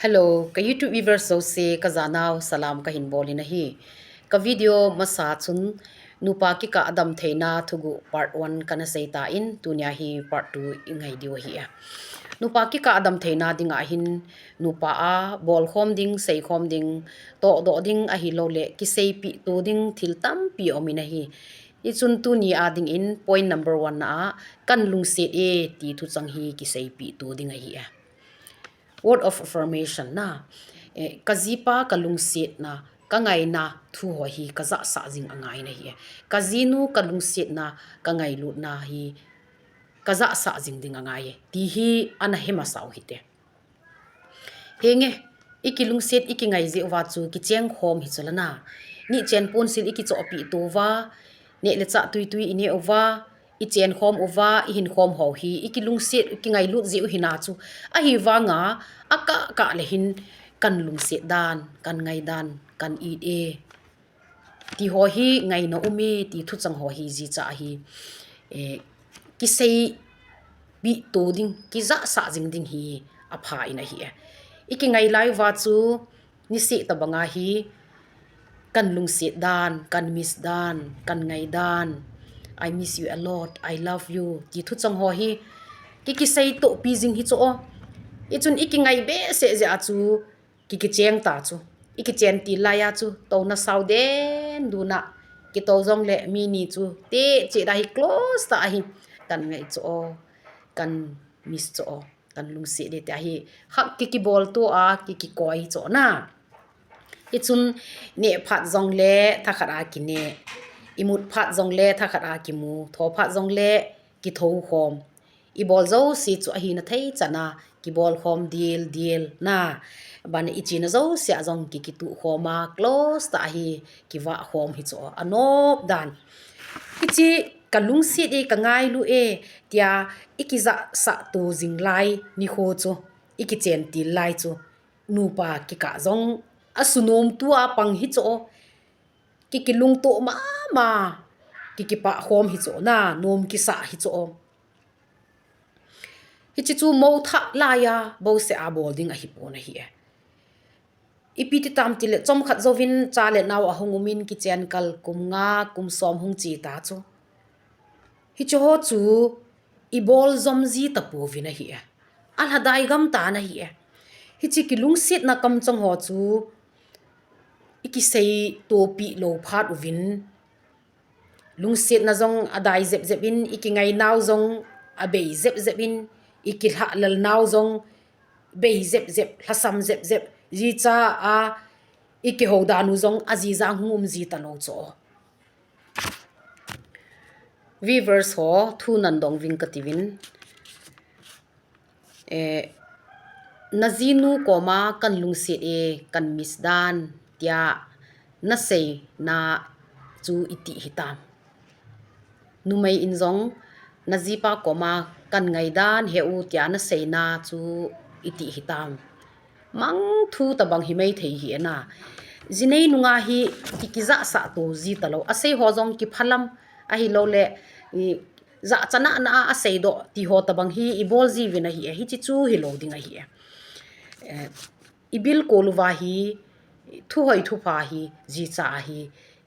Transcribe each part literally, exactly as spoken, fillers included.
Hello, ka YouTube viewers jouse ka janau salam ka hin bol in ahi. Ka video masa chun nupa kikah a damtheina thuguh part one kana sei tan, tunia hi part two i ngai diu ahi. Nupa kikah a damtheina dinga hin nupa a bolkhom ding, seikhom ding, tohdoh ding ahilou le kiseipi to ding thil tampi um in ahi. Hichun tunia dingin point number one na a kan lungset e ti thuchang hi kiseipi to ding ahi. Word of affirmation na. Eh, ka jipa ka lungsetna, ka ngaina thu ho hi ka jahsah jing angai in ahi. Ka jinu ka lungsetna, ka ngailutna hi ka jahsah jing ding angai e. Ti hi ana he masa u hite. Henge, i kilungset, i kingai jeh uva chu kicheng khom hi chu la na. Nichen ponsil i kichohpi to uva, neh le chah tuitui i neh uva, i chen khom uva, i hin khom ho hi, i kilungset, i kingailut jeh u hi na chu. Ahivanga, a kah kah le hin kan lungset dan, kan ngai dan, kan it e. Ti ho hi ngaina um e, ti thuchang ho hi jicha hi, eh, kiseipi to ding, kijahsah jing ding hi apha in ahi e. I kingai lai uva chu, niseh tabanga hi, kan lungset dan, kan miss dan, kan ngai dan, "I miss you a lot, I love you," ti thuchang ho hi, ki kisei tohpi jing hi chu o. Hichun i kingai behseh jeh a chu, ki kicheng ta chu. I kichen til lai a chu, touna sao den duna, kito jong le mi ni chu, te che da hi close ta ahi. Kan ngai chu o, kan miss chu o. Kan lungset de te ahi, khak ki kibol to a, ki kikoi cho na. Hichun neh phat jong le thakhat a kineh. I mut phat jong le thakhat a kimu. Tho phat jong le kitho khom. I bol jouse chu ahina thei chan a kibol khom dildil na. Ban i china jouse a jong ki kituh khom a close ta ahi, kivah khom hi chu anop dan. Hichi ka lungset e, ka ngailu e, tia i kijahsah to jing lai nikho chu, i kichen til lai chu, nupa kikah jong a sunom tua pang hi chu, ki kilungto mama, ki kipah khom hi chu na, nom kisah hi chu. Hichi chu mo thah lai a, bose a bol ding ahi pon ahi e. Ipi ti tam ti le, chomkhat jouvin cha le nao ahung umin kichen kal kum nga, kum som hung chi ta chu. Hichi ho chu i bol jom ji ta pouvin ahi e. A lhadai gam tan ahi e. Hichi kilungsetna kamchang ho chu i kisei topi lou phat uvin, lungsetna jong adai jep jep in, i kingai nau jong abei jep jep in, i kilhahlel nau jong bei jep jep, lhasam jep jep, jicha a i kihou dan u jong ajijang hung um ji ta lou chu. Viewers ho, thu nan dong ving kati uvin. Eh, na jinu koma kan lungset e, kan miss dan, tia na seina chu iti hitam. Numei in jong na jipa koma kan ngai dan he u, tia na seina chu iti hitam. Mang thu tabang hi mai thei hi e na. Jinei nunga hi ki, kijahsah to ji ta lou. Asei ho jong kiphalam ahilou le, i, jahcha na na a asei doh ti ho tabang hi i bol ji uvin ahi e, hichi chu hilou ding ahi e. Eh, i bilkol uva hi, thu hoi thu pha hi, jicha hi,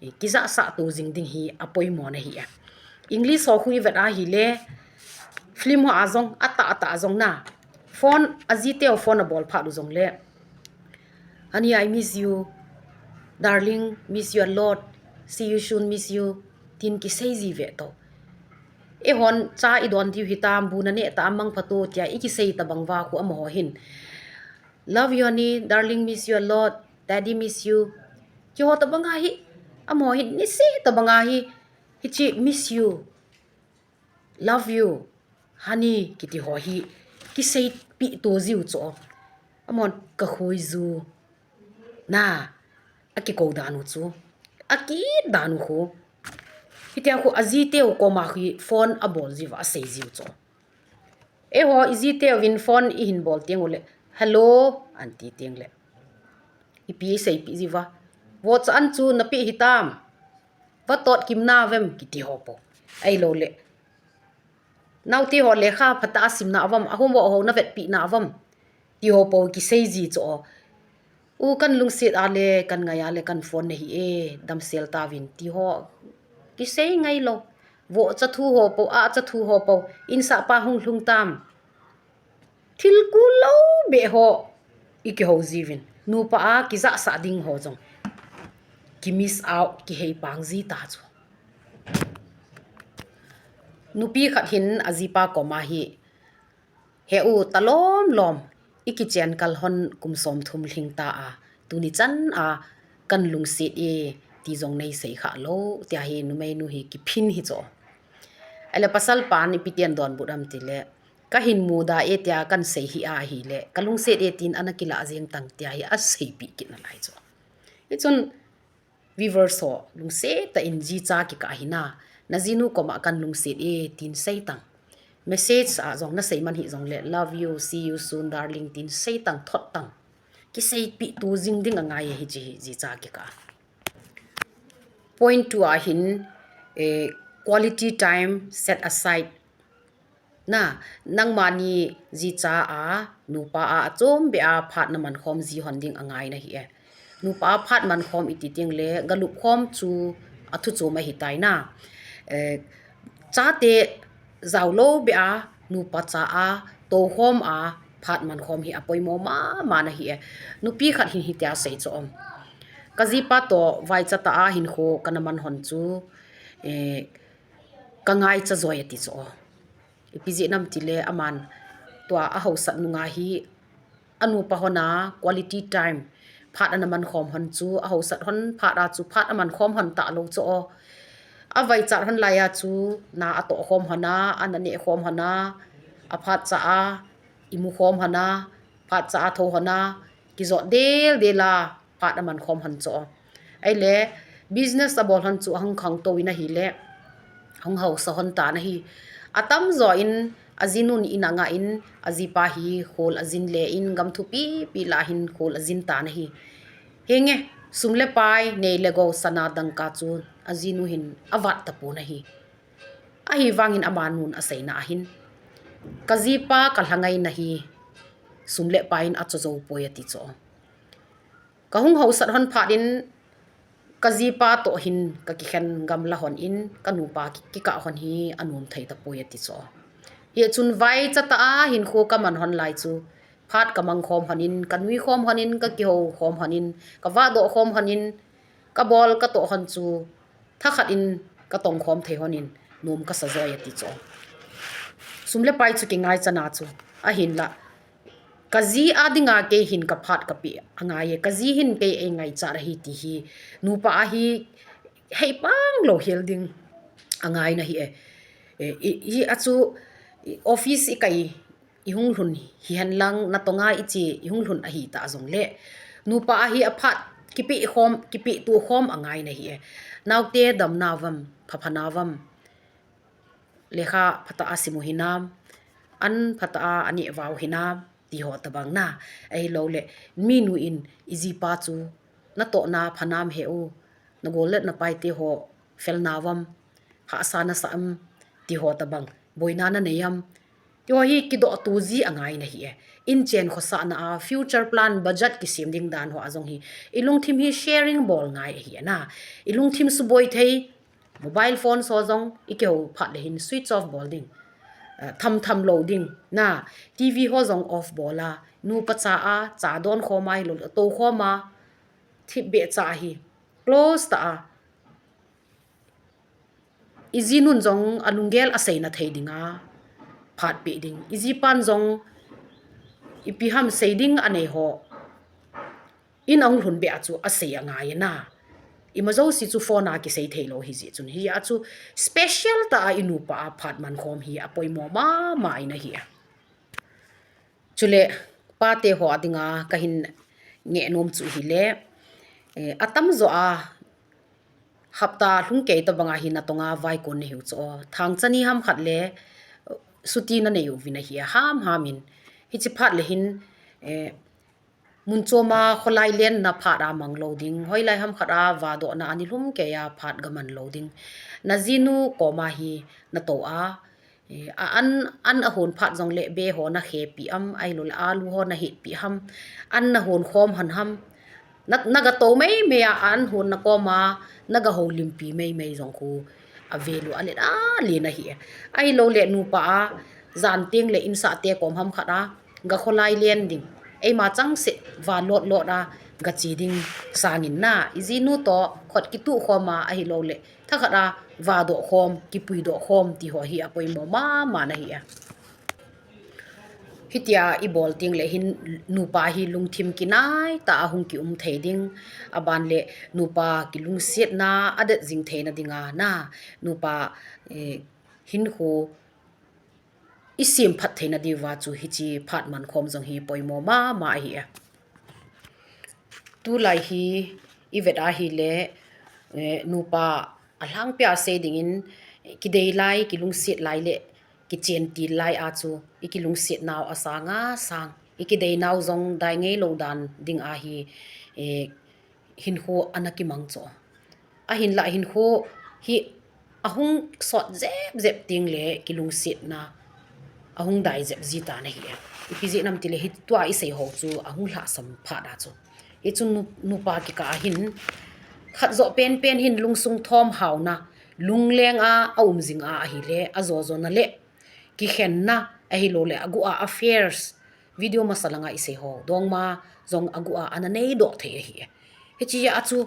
eh, kijahsah to jing ding hi apoimo na hi e. English ho khu i vet ahile, film ho a jong, atah atah jong na. Phone, ajite ho phone abol phat u jong le, "Honey, I miss you. Darling, miss you a lot. See you soon, miss you," tin kisei ji ve to. Eihon cha i don diu hitam, bu na neh ta, amang pha to, tia i kisei tabang uva khu amaho hin, "Love you, honey. Darling, miss you a lot. Daddy, miss you." Kiho tabang ahi, amaho hin, niseh tabang ahi, hichi, "Miss you. Love you, honey," kiti ho hi, kiseipi to jiu chu. Amahon ka khui ju. Na, akikou dan u chu. Akit dan u khu. Hitia khu ajite u koma khu phone abol jiu va asei jiu chu. Eiho, i jite uvin phone i hin bol teng u le, "Hello," an ti teng le, ipi i seipi jiu va. "Vo cha an chu na pe hitam. Va tot kim na vem," kiti ho po. Ahilou le, "Naote ho lekha phatah a sim na vem, a homework ho na vetpi na vem?" Ti ho po kisei ji chu o. U kan lungset a le, kan ngai a le, kan phone na hi e, damsel tauvin ti ho. Kisei ngai lou. Vo cha thu ho po, a cha thu ho po. Insah pa hung lhung tam. Thil kul lou beh ho. I kihou jiuvin. Nupa a kijahsah ding ho jong. Ki miss out, kihei pang ji ta chu. Nupi khat hin ajipa koma hi, "He u, talom lom, i kichen kal hon kum som thum lhing ta a, tuni chan a kan lungset e," ti jong nei sei kha lou, tia hi numei nu hi kiphin hi chu. Ahile pasal pan ipi tin adonbut am tile, "Ka hin muda e," tia kan sei hi ahile, "Ka lungset e," tin ana kilah jeng tang, tia hi asei pi kit nalai chu. Hichun, viewers ho, lungset tah in jicha kikah hi na, na jinu koma kan lungset e, tin sei tang. Message a jong na sei man hi jong le, "Love you, see you soon, darling," tin sei tang, thot tang. Kisei pi tu jing ding angai e hichi hi, jicha kikah. Point two a hin, eh, quality time set aside. Na, nangma ni jicha a, nupa a, achom beh a phat na man khom ji hon ding angai na hi e. Nupa a phat man khom iti ting le, galup khom chu athu chom ahi tai na. Eh, chate jao lou beh a, nupa cha a, tou khom a, phat man khom hi apoimo mama na hi e. Nupi khat hin hitia sei chu om. Ka jipa to vaicha tah a hinkho kana man hon chu, eh, ka ngaicha joi ati chu o. Ipi jeh ham tile aman tua ahaosat nunga hi anupa hon a quality time phat ana man khom hon chu ahaosat hon phat a chu phat aman khom hon talou chu o. Avaichat hon lai a chu na atoh khom hon a, ana neh khom hon a, aphat cha a imu khom hon a, phat cha a tho hon a, kijot del del a, phat aman khom hon chu o. Ahile, business abol hon chu ahung khangtou in ahile, hung haosa hon tan ahi. Atamjo in, ajinun in anga in, ajipa hi khol ajin le in, gam thupi pi lah hin khol ajin tan ahi. Henge, sum le pai, nei le gou, sana dangka chu, ajinu hin avat tapon ahi. Ahivangin amanun aseina ahin, ka jipa ka lhangai na hi, sum le pai in acho jou poi ati chu o. Ka hung haosat hon phat in, ka jipa to hin ka kikhen gamla hon in, ka nupa ki, kikah hon hi anom thei tapoi ati chu o. Hichun vaicha tah a hinkho ka man hon lai chu, phat ka mang khom hon in, ka nui khom hon in, ka kihou khom hon in, ka vahdoh khom hon in, ka bol ka toh hon chu, thakhat in ka tong khom thei hon in, nom kasa joi ati chu o. Sum le pai chu kingaichan a chu, ahinla, ka ji a dinga kei hin ka phat ka pe angai e, ka ji hin kei eingaichat ahi ti hi, nupa a hi hei pang lou hel ding angai na hi e. E, i, i, a chu, i, office ikai, ihung lhun hihen lang, natonga iche ihung lhun ahi ta jong le, nupa a hi aphat kipe khom, kipe tu khom angai na hi e. Naote damna vam, phapha na vam. Lekha phatah a sim u hinam, an phatah a aneh vau hinam, ti ho tabang na. Ahilou le, minu in ijipa chu natohna phanam he u, nagol le napaite ho felna vam, hahsa nasa am, ti ho tabang, boina nanei am, ti ho hi kidoh tu ji angai na hi e. Inchen khosahna a, future plan, budget kisem ding dan ho a jong hi, ilungthim hi sharing bol ngai ahi na. Ilungthim suboi thei, mobile phone ho jong, ikihou phat le hin switch off bol ding. Eh, tham tham lou ding. Na, TV ho jong off bol a. Nupa cha a, cha don khom a, hilou, tou khom a. Thipbeh cha hi. Close ta a. Ijinun jong alunggel aseina thei dinga phat pe ding. Ijipan jong ipi ham sei ding anei ho. In ahung lhun beh a chu asei angai na. Ima jouse chu phone a kisei thei lou hi jeh chun hi a chu special ta a inupa a phat man khom hi apoimo mama in ahi a. Chule pate ho a dinga kahin ngeh nom chu hile, eh, atamjo a hapta lhung kei tabang a hi natonga vaikon nahiu chu o. Thangcha ni ham khat le suti nanei uvin ahi a ham ham in. Hichi phat le hin, eh, Mun chom a kholai lenna phat a mang lou ding, hoilai ham khat a vahdohna a nilhum kei a phat gaman lou ding. Najinu koma hi natou a, Eh, a an, an a hon phat jong le be ho na khepi am, ahilou le alu ho na hetpi ham, an na hon khom hon ham, na, na ga to mei mei a, an hon na kom a, na ga ho limpi mei mei jong khu a value a le a le na hi. Ahilou le nupa a, jan teng le insah te kom ham khat a, ga kholai len ding. Eima chang se va lot lot a, ga chi ding sangin na. I ji nu to, khut kitu khom a, ahilou le. Thakhat a, va doh khom, kipui doh khom, ti ho hi a poimo mama na hi a. Hitia i bol teng le hin nupa hi lungthim kinai ta a hung ki um thei ding, a ban le nupa kilungsetna a det jing theina dinga na, nupa, eh, hin khu i sim phat theina diuva chu hichi phat man khom jong hi poimo mama ahi a. Tulai hi i vet a hi le, eh, nupa a lhangpi a sei dingin, kidei lai, kilungset lai le, kichen til lai a chu, i kilungset nau a sang a sang, i kidei nau jong dai ngei lou dan ding a hi, eh, hin khu ana kimang cho. Ahin la hin khu hi a hung sot jep jep teng le kilungsetna a hung dai jep ji ta na hi. Ipi ji nam ti le hi tua i sei ho chu a hung lhasam phat a chu. Hi chu nu-, nupa kikah a hin khat jo pen pen hin lungsung thom hauna, lungleng a, a um jing a ahi le, a jo jo na le, kikhenna, ahilou le, a gu a affairs, video masa langa i sei ho, dongma jong a gu a ana nei doh thei ahi. Hichi a chu,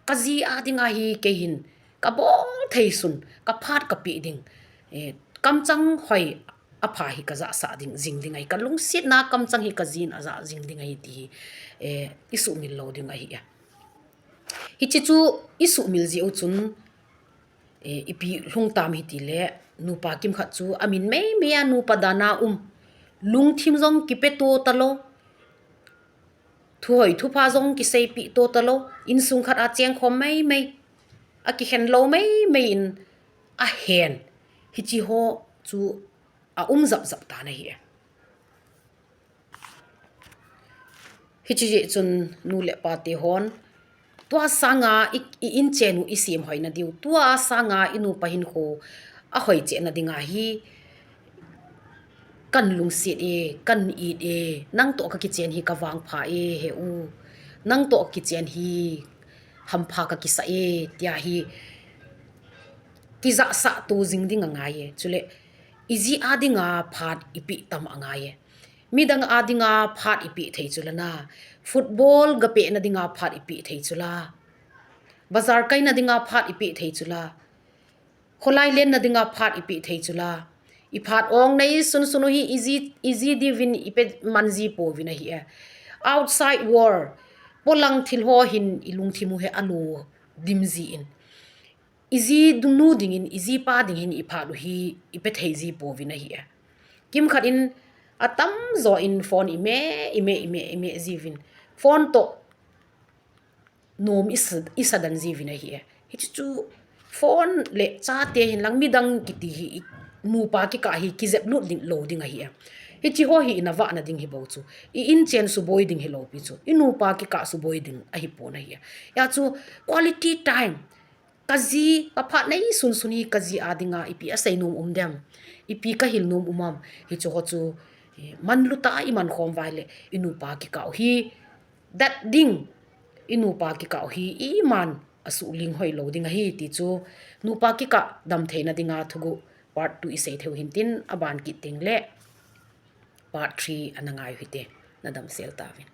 ka ji a ding ahi kei hin, ka bol thei sun, ka phat ka pe ding. Eh, kamchang hoi a pha hi ka ja sa ding, jing ding ahi, ka lungsetna kamchang hi ka jin a ja jing ding ahi ti hi, eh, i sumil lou ding ahi. Hichi chu i sumil ji u chun, eh, ipi lhung tam hi ti le, nupa kimkhat chu a min mei mei a nupa dan a um. Lungthim jong kipe to ta lou. Thu hoi thu pha jong kiseipi to ta lou. Insung khat a cheng khom mei mei. A kikhen lou mei mei in a hen. Hichi ho chu a um jap jap ta na hi. Hichi jeh chun nu le pa te hon, tua sanga i, i inchen u i sim hoi na diu, tua sanga i nupa hin khu a hoi cheh na ding ahi, kan lungset e, kan it e, nang to ka kichen hi ka vangpha e, he u, nang to ka kichen hi hampha ka kisa e, tia hi kijah sah to jing ding angai e, chule i ji a dinga phat i pe tam angai e. Midang a dinga phat i pe thei chu la na. Football ga pe na dinga phat i pe thei chu la. Bazar kai na dinga phat i pe thei chu la. Kholai len na dinga phat i pe thei chu la. I phat ong nei sun sun u hi i ji, i ji diuvin i pe man ji pouvin ahi e. Outside world, polang thil ho hin i lungthim u he a lo dim ji in. I ji nu dingin, i ji pa ding hin i phat u hi, i pe thei ji pouvin ahi e. Kimkhat in a tamjo in phone i me, i me, i me, i me jiuvin. Phone to nom i sa, i sa dan jiuvin ahi e. Hichi chu phone le chate hin lang midang kiti hi i nupa kikah hi kijep lut ding lou ding ahi e. Hichi ho hi i na vah na ding hi bou chu. I inchen suboi ding hi lou pi chu. I nupa kikah suboi ding ahi pon ahi e. Hia chu quality time. Ka ji, ka phat nei sun sun hi ka ji a dinga ipi a sei nom um dem. Ipi ka hil nom um am. Hichu ho chu, eh, manlu ta a i man khom vai le i nupa kikah u hi. Dat ding, i nupa kikah u hi i man a suh ling hoi lou ding ahi ti chu. Nupa kikah dam thei na dinga thugu part two i sei thei u hin tin a ban kit teng le part three ana ngai u hite, na dam sel tauvin.